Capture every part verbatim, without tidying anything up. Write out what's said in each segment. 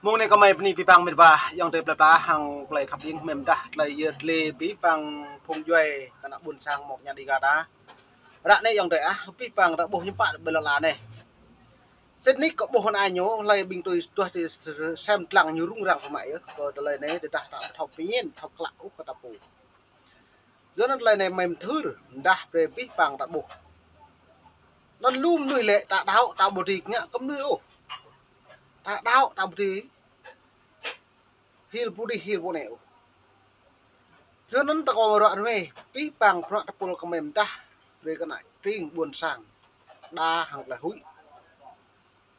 Mông anai kơmơi bơni abih bang met wa, ayŏng adơi plơi pla hăng tơlơi khăp ling mơ̆n dah, tơlơi yơh tơlơi abih bang phung djuai kơ ană ƀôn sang mơ̆ng ñan Dega ta. Ră anai ayŏng adơi ah, abih bang ta ƀuh hiư̆m pă ƀơi lŏn ala anai. Sĭt nik kơ ƀuh anai ñu, hlơi ƀing tui tuah ti sem lăng ñu rŭng răng kơ mă yơh, kơ tơlơi anai tơdah ta thâo pơñen, thâo klă ôh kơ ta pô. Yua anŭn tơlơi anai mơ̆n mơthưr, mơdah brơi abih bang ta ƀuh. Anŭn lu mơnuih lĕ ta đaŏ, ta ƀu dưi ngă kơ mơnuih ôh. Ta đaŏ, ta ƀu dưi hil pô adih, hil pô anai ôh. Yua anŭn ta kơ ruă ruê, abih bang bruă tơpul kơmơi mơdah, brơi kơ ană tring ƀôn sang. Đa hăng tơlơi huĭ.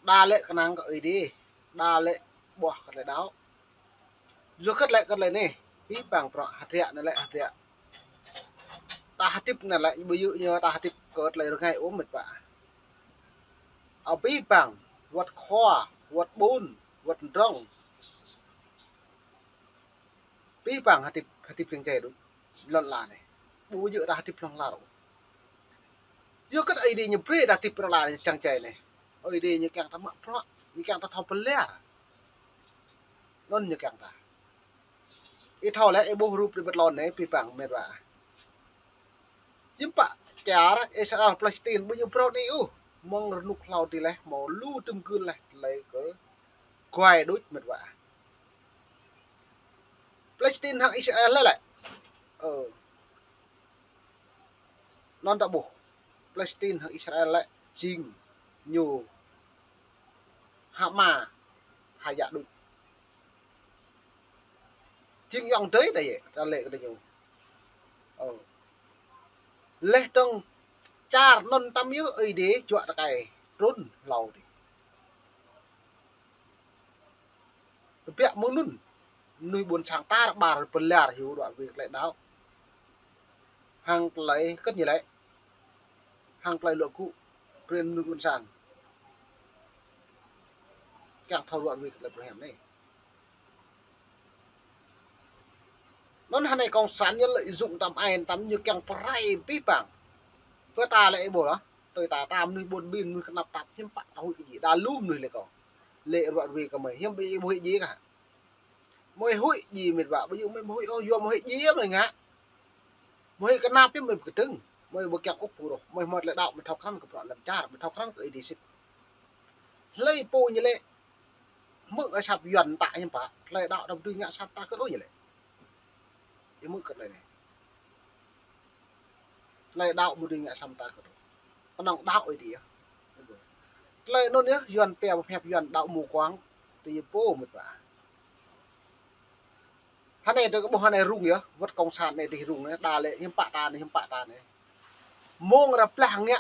Đa lĕ kơnang kơ Ơi Adai, đa lĕ ƀuah kơ tơlơi đaŏ. Yua hơget lĕ kơ tơlơi anai, abih bang bruă hơdră anai lĕ hơdră. Ta hơdip anai lĕ ƀu djơ̆ ñu ta hơdip kơ tơlơi rơngai ôh met wa. Abih bang, wơ̆t khua, wơ̆t ƀôn, wơ̆t drŏng. Abih bang hơdip, hơdip kiăng čai đôč. Lŏn ala anai. Ƀu djơ̆ ta hơdip hlŏng lar ôh. Yua hơget Ơi Adai ñu brơi ta hơdip hlŏng lar čang čai anai. Ơi Adai ñu kiăng ta mă bruă, ñu kiăng ta thâo pơlar. Anŭn ñu kiăng ta. Ih thâo lĕ, ih ƀuh rup đĭ ƀơi lŏn anai, abih bang met wa. Hiư̆m pă čar Israel Palestine ƀu djơ̆ phrâo anai ôh. Mơ̆ng rơnŭk hlâo adih laih, hmâo lu tơm gưl laih, tơlơi kơ guai đôč met wa. Palestine hăng Israel lĕ lĕ. Ơ. Anŭn ta ƀuh. Palestine hăng Israel lĕ jing ñu hơmâo hơyă đôč. Jing ayŏng adơi đa yơh, ta lĕ kơ ñu. Ơ. Laih dơ̆ng čar anŭn tăm yơh Ơi Adai juă tơkai trŭn hlâo adih. Tơbiă mơ̆ng anŭn, mơnuih ƀôn sang tar ƀar pơlar hyu ruă ruê tơlơi đaŏ. Hăng tơlơi hơget ñu lĕ. Hăng tơlơi luă gŭ, brơi mơnuih ƀôn sang kiăng thâo ruă ruê tơlơi pơhiam anai. Anŭn hơnai cộng sản ñu lợi dụng tăm ai tăm ñu kiăng pơrai abih bang. Pơ ta lĕ ih ƀuh lah. Tui ta, ta mơnuih ƀôn ƀin, mơnuih kơnăp tap, hiư̆m pă ta huĭ kơ ji, đa lu mơnuih lĕ kâo. Lĕ ruă ruê kơ mơi, hiư̆m pă ih ƀu huĭ ji kah. Mơi huĭ ji met wa, ƀu djơ̆ mơi ƀu huĭ ôh, yua mơi huĭ ji mơi ngă. Mơi huĭ kơnăp yơh mơi ƀu kơdơ̆ng, mơi ƀu kiăng ôh pơrôh, mơi hmâo tơlơi đaŏ mơi thâo krăn kơ bruă lăm čar, mơi thâo krăn kơ Ơi Adai sĭt. Hlơi pô ñu lĕ hmư̆ asăp Yuan ta hiư̆m pă, tơlơi đaŏ ta ƀu dưi ngă asăp ta kơ ôh ñu lĕ. Ih hmư̆ kơ tơlơi anai. Tơlơi đaŏ ƀu dưi ngă asăp ta kơ ôh. Kơnơ̆ng đaŏ Ơi Adai yơh. Tơlơi anŭn yơh, Yuan pia pơhiăp Yuan đaŏ mù quáng, tui pô met wa. Hơnai tơ kơ ƀuh hơnai rŭng yơh, wơ̆t cộng sản anai adih rŭng anai, đa lĕ hiư̆m pă ta anai, hiư̆m pă ta anai. Mông ră blah ngă,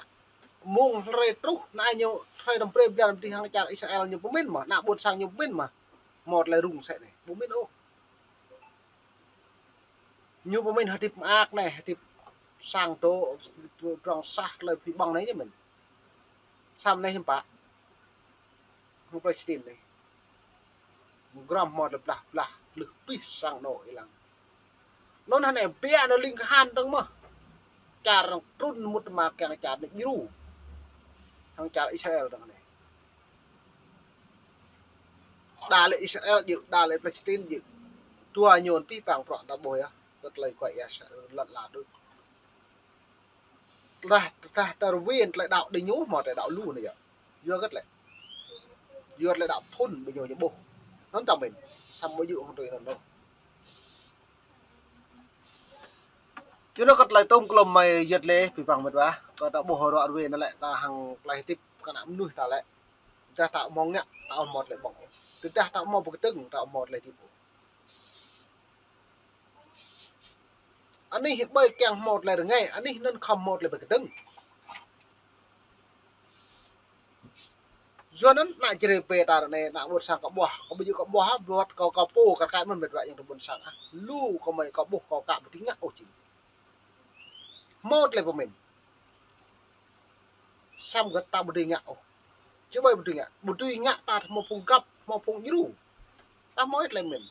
mông hrơi truh, anai ñu hrơi năm brơi blan adih hăng čar Israel ñu pơmĭn mơ̆, ană ƀôn sang ñu pơmĭn mơ̆. Hmâo tơlơi rŭng sĕ anai, ƀu mĭn ôh. Ñu pơmĭn hơdip mơak anai, hơdip sang dŏ, drŏng sah, tơlơi phi ƀơ̆ng anai ñu mĭn. Samơ̆ anai hiư̆m pă. Hăng Palestine anai. Grăm hmâo tơlơi blah blah, plih pih sang anŏ ih lăng. Anŭn hơnai biă anai ling kơhan dơ̆ng mơ̆. Čar arăng trŭn mŭt mă kiăng čar anai djru. Hăng čar Israel dơ̆ng anai. Đa lĕ Israel djơ̆, đa lĕ Palestine djơ̆. Dua ñu anŭn abih bang bruă ta ƀuh yơh. Kơ tơlơi guai ia sa lŏn ala đôč. Tơdah, tơdah ta rơwen tơlơi đaŏ đĭ ñu, hmâo tơlơi đaŏ lu anai yơh. Yua hơget lĕ. Yua tơlơi đaŏ phŭn ƀing ñu ñu ƀuh. Anŭn ta mĭn, samơ̆ ƀu djơ̆ hăng tui anŭn ôh. Yua anŭn kơ tơlơi tôm klôm mơi yơh lĕ, abih bang met wa. Kơ ta ƀuh ruă ruê anai lĕ ta hăng tơlơi hơdip kơ ană mơnuih ta lĕ. Tơdah ta hmâo ngă, ta hmâo tơlơi ƀơ̆ng. Tơdah ta hmâo pơkơdơ̆ng, ta hmâo tơlơi hơdip. Anih ƀơi kiăng hmâo tơlơi rơngai, anih anŭn khŏm hmâo tơlơi pơkơdơ̆ng. Yua anŭn ană Jrai pơ ta ră anai, ană ƀôn sang kơ ƀuah, kơ ƀu djơ̆ kơ ƀuah, ƀuăt kơ, kơ pô, kơ kai mơ̆n met wa ayŏng adơi ƀôn sang ah. Lu kơ mơi kơ ƀuh kơ ka ƀu dưi ngă ôh jing. Hmâo tơlơi pơmĭn. Samơ̆ gơ̆t ta ƀu dưi ngă ôh. Či ƀai ƀu dưi ngă, ƀu dưi ngă ta hmâo phung găp, hmâo phung djru. Ta hmâo tơlơi mĭn.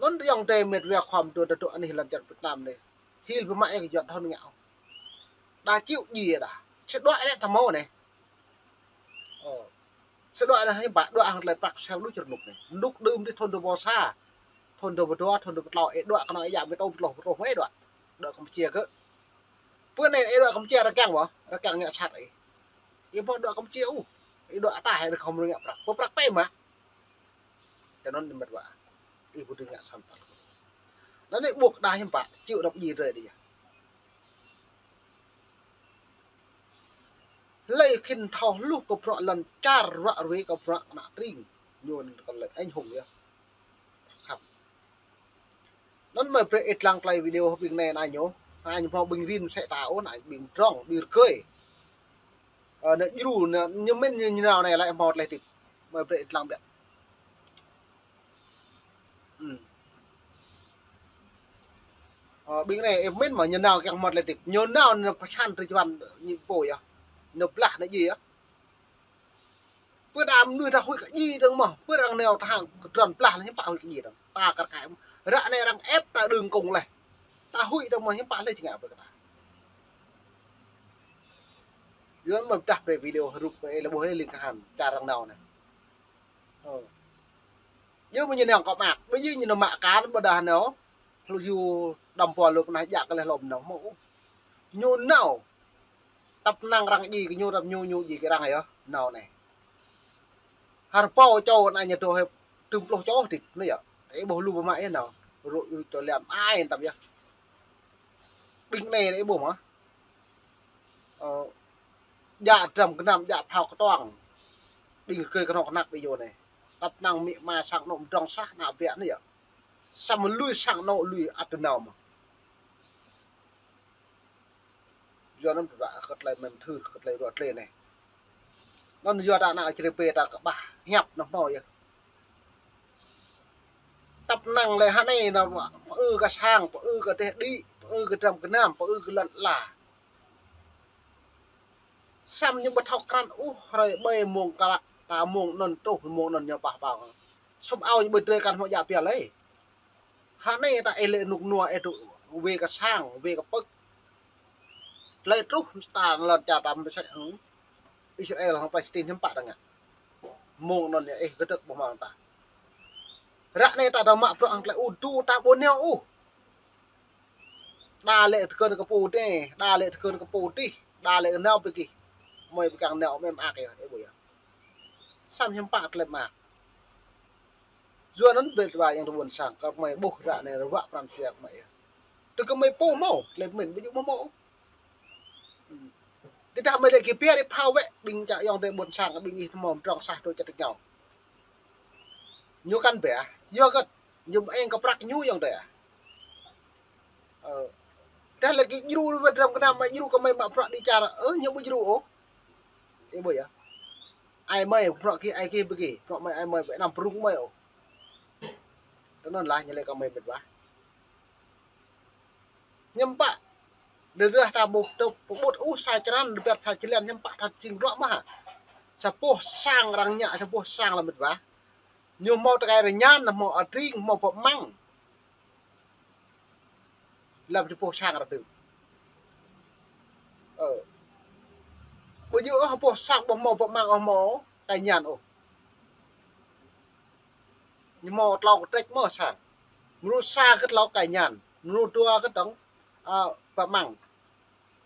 Anŭn ayŏng adơi met wa khŏm dŏ dŏ anih lŏn čar Việt Nam anai. Hil pơmă ih kơ Yuan thâo ngă ôh. Đa čih ji đa. Či đuaĭ lĕ ta hmâo anai. Ơ. Sa đuaĭ anai hiư̆m pă, đuaĭ hăng tơlơi prăk sel đuaĭ čơrơnuk anai. Rơnuk đưm dih thun dua rơbâo sa, thun dua rơbâo dua, thun dua rơbâo klâo, ih đuaĭ kơnơ̆ng ih djă mơ̆ tơl pluh, pluh mơ̆ ih đuaĭ. Đuaĭ Kampuchia kơ. Pơ anai ih đuaĭ Kampuchia rơkăng wơ̆t, rơkăng ngă sat ih. Ih ƀu đuaĭ Kampuchia ôh. Ih đuaĭ ataih ih khŏm rơngiă prăk. Pơ prăk pĕ mă. Tơ anŭn met wa. Ih ƀu dưi ngă sat pă. Anŭn anai ƀuh kơ đah hiư̆m pă, čư̆ rŏk djai drơi dih yơh. Hlơi khĭn thâo hluh kơ bruă lŏn čar ruă ruê kơ bruă ană tring. Ñu anŭn kơ lĕ anh hùng yơh. Khăp. Anŭn mơi brơi ih lăng tơlơi video ƀing anai anai ñu. Anai ñu hmâo ƀing rin mơsĕ ta ôh, anai ƀing drŏng, ƀing rơgơi. Ơ, anai djru, anai ñu mĭn ñu, ñu nao anai lĕ hmâo tơlơi hơdip. Mơi brơi ih lăng biă. Ừm. Ơ, ƀing anai ih mĭn mơ̆ ñu nao kiăng hmâo tơlơi hơdip. Ñu nao ñu pơsăn tơjuan ñu pô yơh. Ñu blah ñu djai yơh. Pơ đam mơnuih ta huĭ kơ djai dơ̆ng mơ̆. Pơ arăng nao ta hăng kơdrăn blah anai hiư̆m pă huĭ kơ djai dơ̆ng. Ta kar kaĭ. Ră anai arăng ĕp ta đơ̆ng kông laih. Ta huĭ dơ̆ng mơ̆ hiư̆m pă lĕ či ngă pơ kơ ta. Yua anŭn mơi pơdah brơi video hrup ih lĕ ƀuh ih ling kahan čar arăng nao anai. Ơ. Yua mơ̆ ñu nao kơ mă. Ƀu djơ̆ ñu nao mă kar ƀôdah nao. Hlâo yua đăm pô lu kơnah djă kơ leh lŏm nao mơ̆. Ñu nao. Tăp năng arăng djai kơ ñu, tăp ñu, ñu djai kơ arăng yơh, nao anai. Har pô čô anai ñu dŏ hĕ, tơm pluh čô hơdip, anai yơh. Ih ƀuh lu pơmă yơh nao. Rŭ ư tơ lian ai tăm yơh. Ƀing anai ih ƀuh mơ̆. Ơ, djă dram gơnam, djă phao kơtuang. Ƀing rơgơi kơnơ̆ng kơnăk ƀu djơ̆ anai. Tăp năng amĭ ama sang anŏ mơdrŏng sah ană biă anai yơh. Samơ̆ lui sang anŏ lui ăt tơ nao mơ̆. Yua anŭn ƀu ră kơ tơlơi mơ̆n thưr kơ tơlơi ruă tơlơi anai. Anŭn yua ta ană črê pê ta kơƀah hiăp anŭn hmâo yơh. Tăp năng lĕ hơnai anŭn pơư kơ sang, pơư kơ dêh đĭ, pơư kơ dram gơnam, pơư kơ lŏn ala. Samơ̆ ñu ƀu thâo krăn ôh, hrơi ƀơi mông kơlă, ta mông anŭn truh, mông anŭn ñu pah pang. Sum ao ñu ƀu drơi kăn hmâo djă biă lơi. Hơnai ta ih lĕ rơnuk rơnua ih dŏ wai kơ sang, wai kơ pơ̆k. Tơlơi truh ta lŏn čar ta mơsĕ, ơ, Israel hăng Palestine hiư̆m pă ta ngă. Mông anŭn yơh ih kơdơ̆k ƀu hmâo ta. Ră anai ta dŏ mă bruă hăng tơlơi ur dua ta ƀu nao ôh. Đa lĕ tơkơn kơ pô anai, đa lĕ tơkơn kơ pô adih, đa lĕ nao ƀơi gih. Mơi ƀu kiăng nao mơ̆ mơak yơh, ih ƀuh yơh. Samơ̆ hiư̆m pă tơlơi mơak. Yua anŭn met wa ayŏng adơi ƀuôn sang, kơ mơi ƀuh ră anai ruă pran jua kơ mơi yơh. Tơ kơ mơi pô hmâo, tơlơi pơmĭn ƀu djơ̆ hmâo ôh. Tơdah mơi lĕ gih pia ri phao wĕ, ƀing čă ayŏng adơi ƀuôn sang, ƀing ih hmâo mơdrŏng sah dŏ čar tơngiao. Ñu kăn biă, yua kơ ñu ƀu eng kơ prăk ñu ayŏng adơi ah. Ơ. Tơdah lĕ gih djru wơ̆t dram gơnam mơi djru kơ mơi mă bruă dêh čar, ơ, ñu ƀu djru ôh. Ih ƀuh yơh. Ai mơi bruă gih, ai gih ƀu gih, bruă mơi ai mơi wơ̆t anăm prung mơi ôh. Tơ anŭn lah ñu lĕ kơ mơi met wa. Hiư̆m pă. Tơdah ta ƀuh tơ pơƀut ôh sa črăn, rơbat sa črăn hiư̆m pă ta jing ruă mơ̆ hă. Sa boh sang arăng ngă, sa boh sang lăm met wa. Ñu hmâo tơkai rơñan, hmâo adring, hmâo pơmăng. Lăm sa boh sang arăng dưm. Ơ. Ƀu djơ̆ ôh boh sang ƀu hmâo pơmăng ôh hmâo tơkai rơñan ôh. Ñu hmâo klâo kơtrĕč mơ̆ sang. Mrô sa kơ klâo tơkai rơñan. Mrô dua kơ dŏng, ơ, pơmăng.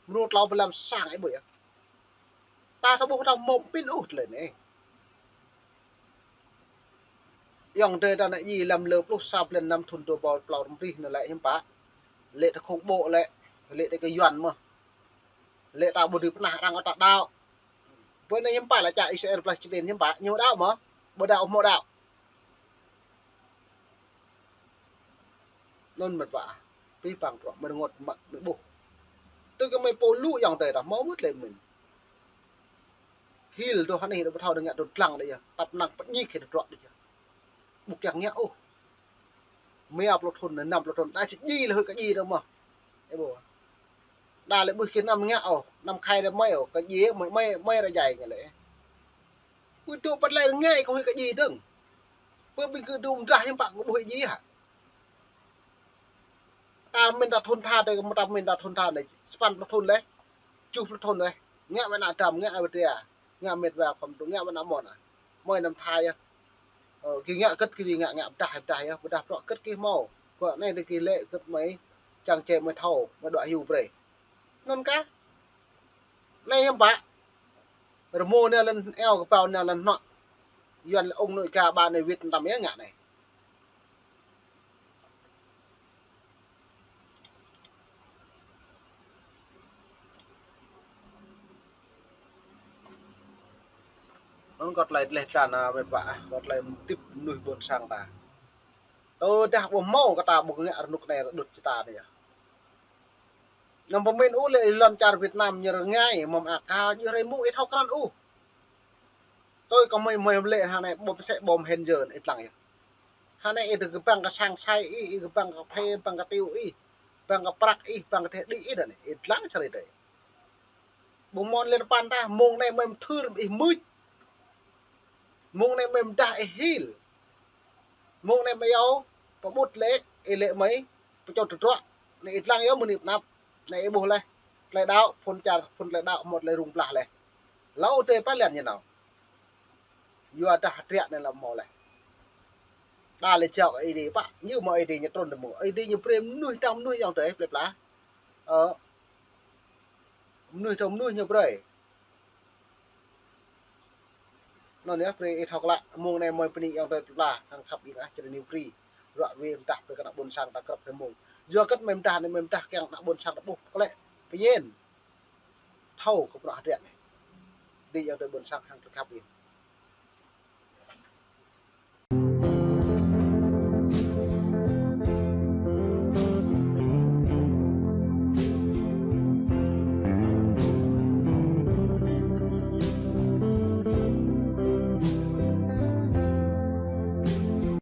Mrô klâo pơlăm sang ih ƀuh yơh. Ta ta ƀuh ta hmâo pĭn ôh tơlơi anai. Ayŏng adơi ta anai djai lăm lơ pluh sa blan năm thun dua rơbâo klâo rơmrih anai lĕ hiư̆m pă. Lĕ ta khŏng ƀô̆ lĕ, lĕ ta kơ Yuan mơ̆. Lĕ ta ƀu dưi pơnah arăng ôh ta đaŏ. Ƀơi anai hiư̆m pă lĕ čar Israel Palestine hiư̆m pă, ñu đaŏ mơ̆, ƀu đaŏ hmâo đaŏ. Anŭn met wa, pih pang truă, mơi rơngot mă, mơi ƀuh. Tơ kơ mơi pô lu ayŏng adơi ta hmâo mơ̆ tơlơi pơmĭn. Hil dŏ hơnai dŏ ƀu thâo dơ̆ng ngă dŏ lăng dih yơh, tăp năng pơñik hĭ dŏ truă dih yơh. Ƀu kiăng ngă ôh. Mia pluh thun, năm pluh thun, đa či djai lĕ huĭ kơ djai dơ̆ng mơ̆. Ih ƀuh. Đa lĕ ƀuh kơ anăm ngă ôh, anăm khai lĕ mơi ôh, kơ djai mơi, mơi, mơi ră djai ñu lĕ. Ƀu dŏ pơtlaih rơngai kơ huĭ kơ djai dơ̆ng. Pơ ƀing gơ̆ dŏ mơdrah hiư̆m pă kơ ƀuh huĭ djai hă. Ta mĭn ta thun tha dêh, ta mĭn ta thun tha dêh, sapăn pluh thun laih, tơjuh pluh thun laih. Ngă wơ̆t ană dam, ngă wơ̆t ria, ngă met wa khŏm dŏ, ngă wơ̆t ană mon ah. mơi năm thai yơh. Ơ, gih ngă kơ̆t gih ngă, ngă pơdah, pơdah yơh, pơdah prŏ kơ̆t gih hmâo. Kơ anai tơ gih lĕ kơ̆t mơi čang čê mơi thâo, mơi đuaĭ hyu brơi. Anŭn kah. Anai hiư̆m pă. Rơmô anai lŏn eo kơpao anai lŏn hnuă. Yuan lĕ ung nui ka ba anai wĭt tam yơh ngă anai. Anŭn kơ tơlơi dleh dlan ah, met wa ah, kơ tơlơi mơtip mơnuih ƀôn sang ta. Tơdah ƀu hmâo kơ ta ƀu ngă rơnŭk anai rơđŭt čơta anai yơh. Anăm pơmĭn ôh lĕ lŏn čar Việt Nam ñu rơngai, mơ̆ng aka ñu rai mŭk ih thâo krăn ôh. Tui kơ mơi, mơi lĕ hơnai bom sĕ bom hên jơn ih lăng yơh. Hơnai ih tơ kơƀang kơ sang sai ih, ih kơƀang kơ phê, kơƀang kơ tiu ih, kơƀang kơ prăk ih, kơƀang kơ teh đĭ ih đa anai, ih lăng čar ih tơi. Ƀu mơ̆n lĕ păn tah, mông anai mơi mơthưr ih mưč. Mông anai mơi mơdah ih hil. Mông anai mơi yâo, pơƀut lĕ, ih lĕ mơi, pơčŏt tơdruă, anai ih lăng yơh mơni pơnăp, anai ih ƀuh leh. Tơlơi đaŏ, phun čar, phun tơlơi đaŏ, hmâo tơlơi rŭng blah leh. Hlâo tơi pă lĕ ñu nao. Yua dah hơdră anai lăm hmâo leh. Đa lĕ jao kơ Ơi Adai pă, ñu mơ̆ Ơi Adai ñu trŭn tơ mơ̆ng. Ơi Adai ñu brơi mơnuih tơ̆ng mơnuih ayŏng adơi plơi pla. Ơ. Mơnuih tơ̆ng mơnuih ñu brơi. Anŭn yơh, brơi ih thâo klă, mông anai mơi bơni ayŏng adơi plơi pla, hăng khăp ih ah, čơrơniu brơi. Ruă ruê mơdah brơi kơ ană ƀôn sang ta krăp hrơi mông. Yua kơ̆t mơi mơdah anai mơi mơdah kiăng ană ƀôn sang ta ƀuh klĕ. Pơñen. Thâo kơ bruă hơdră anai. Đĭ ayŏng adơi ƀôn sang hăng tơlơi khăp ih.